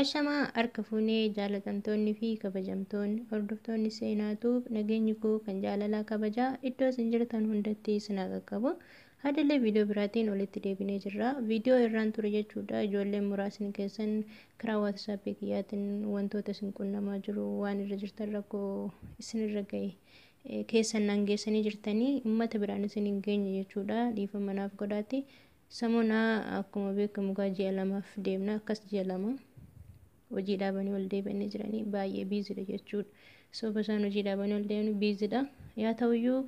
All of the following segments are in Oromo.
Ashamaa harka fuunee jaalatamtoonni fi kabajamtoonni hordoftoonni seenaatuuf nageenyi koo kan jaalalaa kabajaa iddoo isin jirtan hundatti isin haa qaqqabu. Hadallee viidiyoo biraatiin walitti deebinee jirra. Viidiyoo irraan ture jechuudha. Ijoolleen muraasni keessan karaa WhatsApp kiyyaatiin wantoota isin qunnamaa jiru waan irra jirtan rakkoo isinirra gahe keessan naan geessanii jirtanii uummata biraan isin hin geenye jechuudha. Dhiifama naaf godhaati. Samoonaa akkuma beekamu gaa ji'a lamaaf deemna, akkas ji'a 2 hojii dhaabanii ol deebi'anii jiranii baay'ee busy dha jechuudha. Sababa isaan hojii dhaabanii ol deebi'anii busy dha. Yaa ta'uyyuu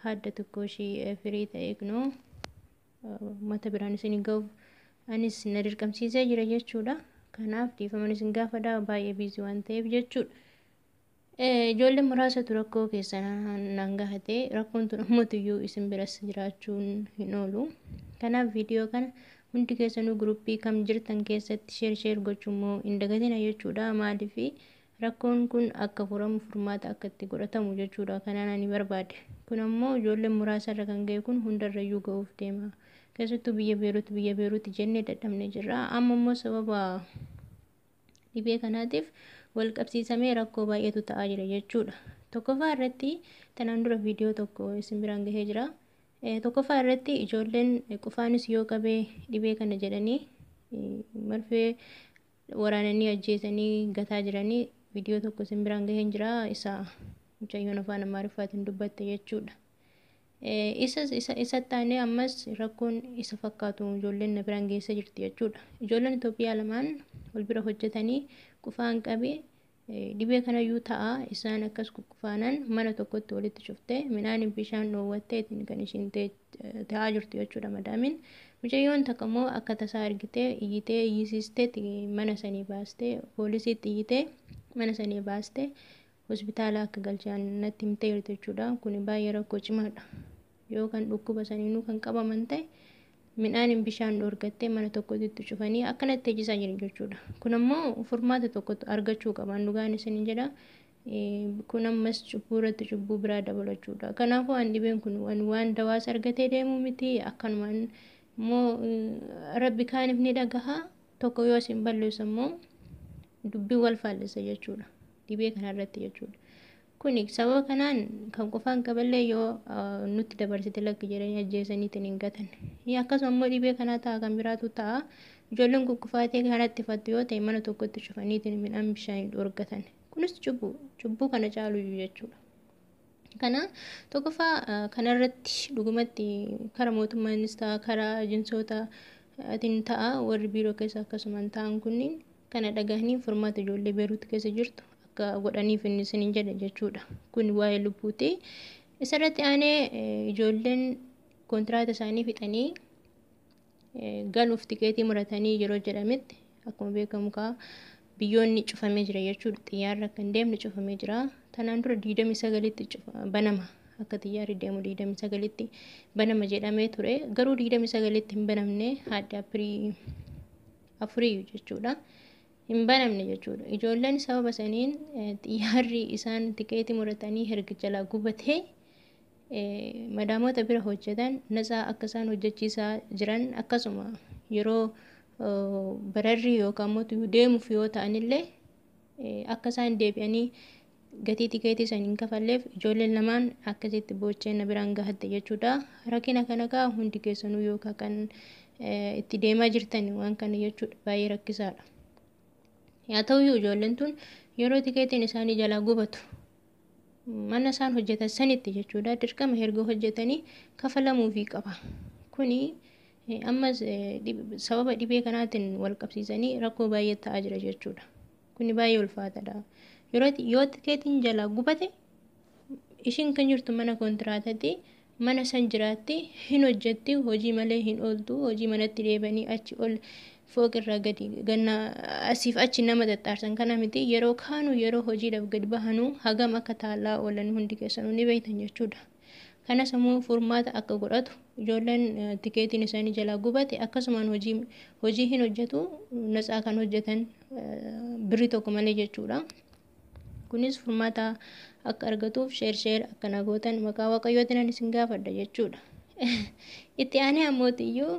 hadda tokko ishii firii ta'e kunoo uummata biraan isin ga'uuf anis na dirqamsiisee jira jechuudha. Kanaaf dhiifama isin gaafadha, baay'ee busy waan ta'eef jechuudha. Ijoolleen muraasatu rakkoo keessa naan gahate, rakkoon tun ammotuyyuu isin biras jiraachuun hin oolu. Kanaaf viidiyoo kana hundi keessanuu guruppii kam jirtan keessatti share share gochuu immoo hin dagatina jechuudha. Maaliif rakkoon kun akka furamu, furmaata akka itti godhatamu jechuudha. Kanaan ani barbaade. Kun ammoo ijoolleen muraasa irra kan ga'e kun hundarrayyuu ga'uuf deema. Keessattuu biyya Beeruut, biyya Beeruut jennee dadhabnee jirra. Amma immoo sababa dhibee kanaatiif wal qabsiisamee rakkoo baay'eetu ta'aa jira jechuudha. Tokkoffaa irratti tanaan dura viidiyoo tokko isin biraan gahee jira. Tokkoffaa irratti ijoolleen qufaanis yoo qabee dhibee kana jedhanii marfee waraananii ajjeesanii gataa jiranii viidiyoo tokko isin biraan gahee jira, isa mucayyoon afaan Amaariffaatiin dubbatte jechuudha. Isa taanee ammas rakkoon isa fakkaatu ijoolleen na biraan geessa jirti jechuudha. Ijoolleen Itoophiyaa lamaan wal bira hojjetanii qufaan qabee dhibee kanayyuu ta'a, isaan akkas kukkufaanan mana tokkotti walitti cuftee midhaan bishaan dhoowwattee kan ishiin ta'aa jirtu jechuudha madaamiin. Mucayyoon takka immoo akka tasaa argitee iyyitee iyyisiistee mana sanii baastee, poolisiitti iyyitee mana sanii baastee hospitaala akka galchan natti himtee jirti jechuudha. Kun baay'ee rakkoo cimaadha. Yoo kan dhukkuba saniinuu kan qabaman ta'e midhaan bishaan dhoorgattee mana tokkotti cufanii akkanatti eejisaa jiran jechuudha. Kun ammoo furmaata tokko argachuu qaban, dhugaan isin jedha. Kun ammas cubbuu irratti cubbuu biraa dabalachuudha. Kanaafuu waan dhibeen kun waan dawaas argatee deemuu miti, akkanumaan immoo rabbi kaaniif ni dhagaha, tokko yoo isin balleessu immoo dubbii wal faallisa jechuudha. Dhibee kanarratti jechuudha. Kuni sababa kanaan kan qofaan qaballee yoo nutti dabarsite lakki jedhanii ajjeesaniitiin hin gatan. Akkasuma immoo dhibee kanaa ta'a, kan biraatu ta'a. Ijoolleen kukkufaatee kanatti fattu yoo ta'e mana tokkotti cufaniitiin midhaan bishaan dhoorgatan. Kunis cubbuu, cubbuu kana caaluyyuu jechuudha. Kana tokkoffaa kanarratti dhugumatti karaa mootummaanis ta'a, karaa jinsoota atiin ta'a, warri biiroo keessa akkasumaan ta'an kunniin kana dhagahanii furmaata ijoollee Beeruut keessa jirtu akka godhaniif inni isiniin jedha jechuudha. Kun waa'ee lubbuuti. Isarratti aanee ijoolleen kontiraata isaanii fixanii galuuf tikeetii muratanii yeroo jedhametti akkuma beekamu kaa biyyoonni cufamee jira jechuudha. Xiyyaarri akka hin deemne cufamee jira. Tanaan dura 29tti banama. Akka xiyyaarri deemu 29tti banama jedhamee ture. Garuu 29tti hin banamne, haadha apirii afurii jechuudha. Hin banamne jechuudha. Ijoolleen sababa saniin xiyyaarri isaan tikeetii muratanii herga jalaa gubatee madaamota bira hojjetan natsaa akka isaan hojjechiisaa jiran, akkasuma yeroo bararri yookaan immoo deemuuf yoo ta'anillee akka isaan deebi'anii gatii tikeetii san hin kafalleef ijoolleen lamaan akkasitti boochee na biraan gahatte jechuudha. Rakkina kana gaa hundi keessanuu yookaan kan itti deemaa jirtan waan kana jechuudha, baay'ee rakkisaadha. Yaa ta'uyyuu ijoolleen tun yeroo tikeetiin isaanii jalaa gubatu mana isaan hojjetan sanitti jechuudha, dirqama erga hojjetanii kafalamuufii qaba. Kuni ammas sababa dhibee kanaatiin wal qabsiisanii rakkoo baay'ee ta'aa jira jechuudha. Kuni baay'ee ulfaataadha. Yeroo yoo tikeetiin jalaa gubate ishiin kan jirtu mana kontiraatatti, mana san jiraatti, hin hojjetti, hojii malee hin ooltu, hojii manatti deebanii achi ol fooqirraa gadi ganna asiif achi nama xaxxaarsan kana miti, yeroo kaanu yeroo hojiidhaaf gadi bahanuu hagam akka taallaa oolan hundi keessanuu ni beektan jechuudha. Kanas immoo furmaata akka godhatu ijoolleen tikeetiin isaanii jalaa gubate akkasumaan hojii hin hojjetu, natsaa kan hojjetan birrii tokko malee jechuudha. Kunis furmaata akka argatuuf share share akkana gootan maqaa waaqayyootiin ani isin gaafadha jechuudha. Itti aanee ammootiyyuu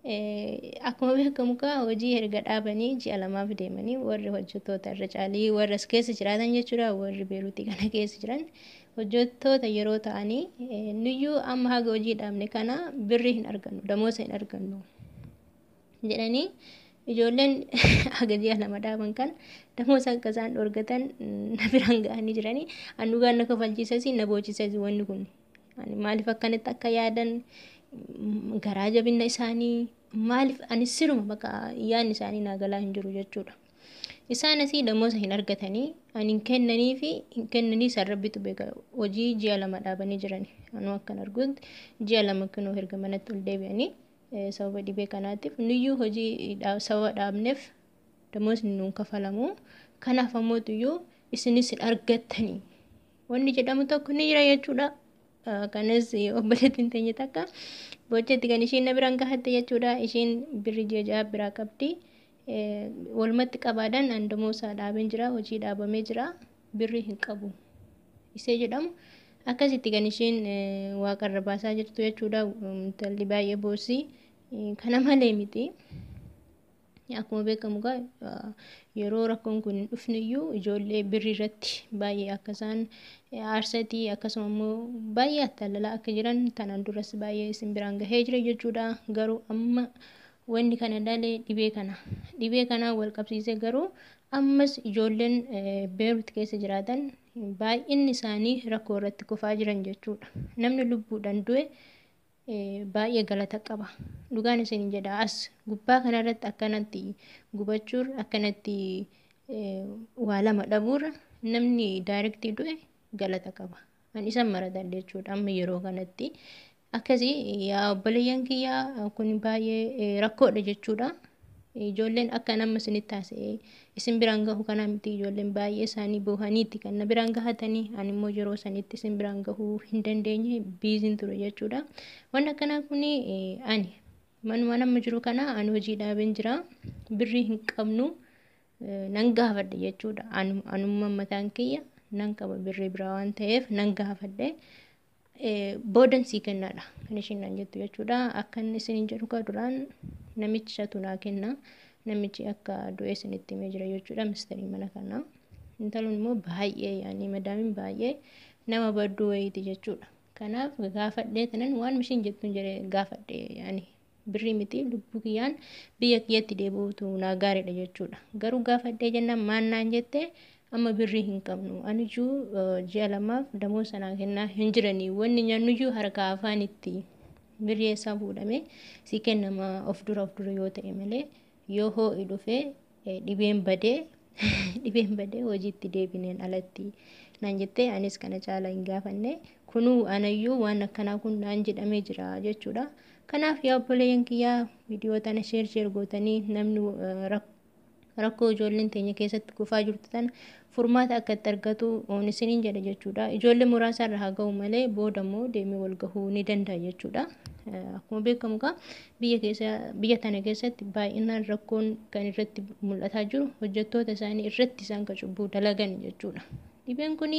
Akkuma beekamu kaa hojii erga dhaabanii ji'a lamaaf deemanii warri hojjettoota irra caalii warra as keessa jiraatan jechuudha, warri Beeruutii kana keessa jiran hojjettoota yeroo ta'anii nuyyuu amma haga hojii dhaabne kana birrii hin argannu, damoosa hin argannu jedhanii, ijoolleen haga ji'a 2 dhaaban kan damoosa akka isaan dhorgatan na biraan ga'anii jiranii. An dhugaan na kafalchiisas na boochisas wanni kun. Ani maaliif akkanatti akka yaadan, garaa jabina isaanii maaliif, ani siruma bakka yaadni isaanii naa galaa hin jiru jechuudha. Isaan asii damoosa hin argatanii, ani hin kennanii fi hin kennanii isaan rabbitu beeka, hojii ji'a 2 dhaabanii jirani. Anuu akkan argutti ji'a 2 kinoo erga manatti ol deebi'anii sababa dhibee kanaatiif nuyyuu hojii sababa dhaabneef damoosni nuun kafalamu. Kanaaf ammoo iyyuu isinis hin argattanii wanni jedhamu tokko ni jira jechuudha. Kanas obboleettiin teenya takka bocheetti kan ishiin na biraan gahatte jechuudha. Ishiin birri ji'a 6 biraa qabdi. Walumatti qabaadhaan an damoosaa dhaabeen jira, hojii dhaabamee jira, birrii hin qabu. Isee jedhamu akkasitti kan ishiin waaqarra baasaa jirtu jechuudha. Intalli baay'ee boosii kana malee miti. Akkuma beekamu egaa yeroo rakkoon kun hin dhufne iyyuu ijoollee birrii irratti baay'ee akka isaan aarsatii, akkasuma immoo baay'ee attaalalaa akka jiran tanaan duras baay'ee isin biraan gahee jira jechuudha. Garuu amma wanni kana dhalee dhibee kana. Dhibee kanaan wal qabsiisee garuu ammas ijoolleen Beerut keessa jiraatan baay'inni isaanii rakkoo irratti kufaa jiran jechuudha. Namni lubbuudhaan du'e baay'ee galata qaba. Dhugaan isin jedha, as gubbaa kanarratti akkanatti gubachuurra, akkanatti waa lama dhabuurra namni daayirektii du'e galata qaba. Ani isan maradadha jechuudha amma yeroo kanatti. Akkasii yaa obboleeyyan kiyyaa, kun baay'ee rakkoodha jechuudha. Ijoolleen akka nama isinitti haasa'ee isin biraan gahu kanaa miti, ijoolleen baay'ee isaanii boohaniitti kan na biraan gahatanii, ani immoo yeroo sanitti isin biraan gahuu hin dandeenye, biiziin ture jechuudha. Wanni akkanaa kun ani manuma nama jiru kana ani hojii dhaabeen jira, birrii hin qabnu, nan gaafadhe jechuudha. Anummaan mataan kiyya nan qaba birrii biraa waan ta'eef nan gaafadhe. Boodan sii kennaadha kan ishiin naan jettu jechuudha. Akka inni isiniin jedhu kaa duraan namichatu naa kenna. Namichi akka du'e isinitti himee jira jechuudha, misterii mana kanaa. Intaloon immoo baay'ee yaani madaamiin baay'ee nama badduu wayiiti jechuudha. Kanaaf gaafadhee tanan waan ishiin jettuun jedhee gaafadhe, yaani birrii miti lubbuu kiyyaan biyya kiyyatti deebi'uutu naa gaariidha jechuudha. Garuu gaafadhee jennaan maan naan jette, amma birrii hin qabnu. Aniyyuu ji'a 2f damoo sanaa kennaa hin jiranii, wanni nyaannuyyuu harka afaanitti, birrii eessaa fuudhame si kennama, of dura of dura yoo ta'e malee, yoo hoo'i dhufee dhibeen badee hojiitti deebineen alatti naan jettee, anis kana caala hin gaafanne, kunuu anayyuu waan akkanaa kun naan jedhamee jira jechuudha. Kanaaf yaa obboleeyyan kiyyaa, viidiyoo tana share share gootanii namni rakkoo ijoolleen teenya keessatti kufaa jirtu tana furmaata akka itti argatu isiniin jedha jechuudha. Ijoollee muraasa irra haa ga'u malee booda immoo deemee wal gahuu ni danda'a jechuudha. Akkuma beekamu kaa biyya keessa, biyya tana keessatti baay'inaan rakkoon kan irratti mul'ataa jiru hojjettoota isaanii irratti isaan kan cubbuu dalagan jechuudha. Dhibeen kun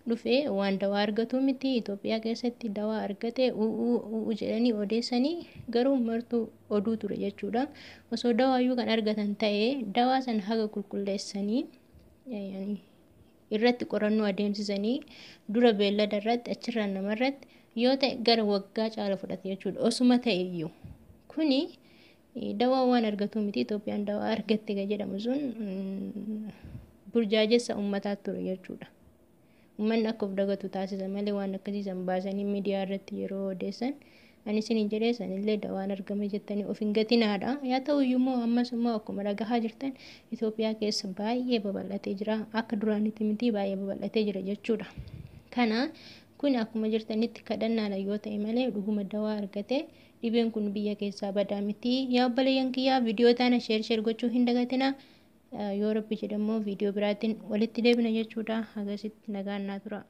dhufee waan dawaa argatu miti. Itoophiyaa keessatti dawaa argate u'uu u'uu jedhanii odeessanii, garuu martuu oduu ture jechuudha. Osoo dawaayyuu kan argatan ta'ee dawaa sana haga qulqulleessanii irratti qorannoo adeemsisanii dura beellada irratti, achirraan namarratti yoo ta'e gara waggaa caala fudhate jechuudha. Osuma ta'e iyyuu kuni dawaa waan argatu miti. Itoophiyaan dawaa argatte kan jedhamu sun burjaajessa uummataa ture jechuudha. Uummanni akka of dagatu taasisa malee waan akkasii san baasanii miidiyaa irratti yeroo odeessan, ani isin jedhee sanillee dawaan argame jettanii of hin gatinaadha. Yaa ta'u iyyuu immoo ammas immoo akkuma dhagahaa jirtan Itoophiyaa keessa baay'ee babal'atee jira. Akka duraanitti miti, baay'ee babal'atee jira jechuudha. Kana kun akkuma jirtanitti kadhannaadha yoo ta'e malee dhuguma dawaa argate dhibeen kun biyya keessaa badaa miti. Yaa obboleeyyan kiyyaa, viidiyoo tana share share gochuu hin dagatinaa. Yoo rabbi jedhamoo viidiyoo biraatiin walitti deebina jechuudha. Hagasitti nagaan naa tura.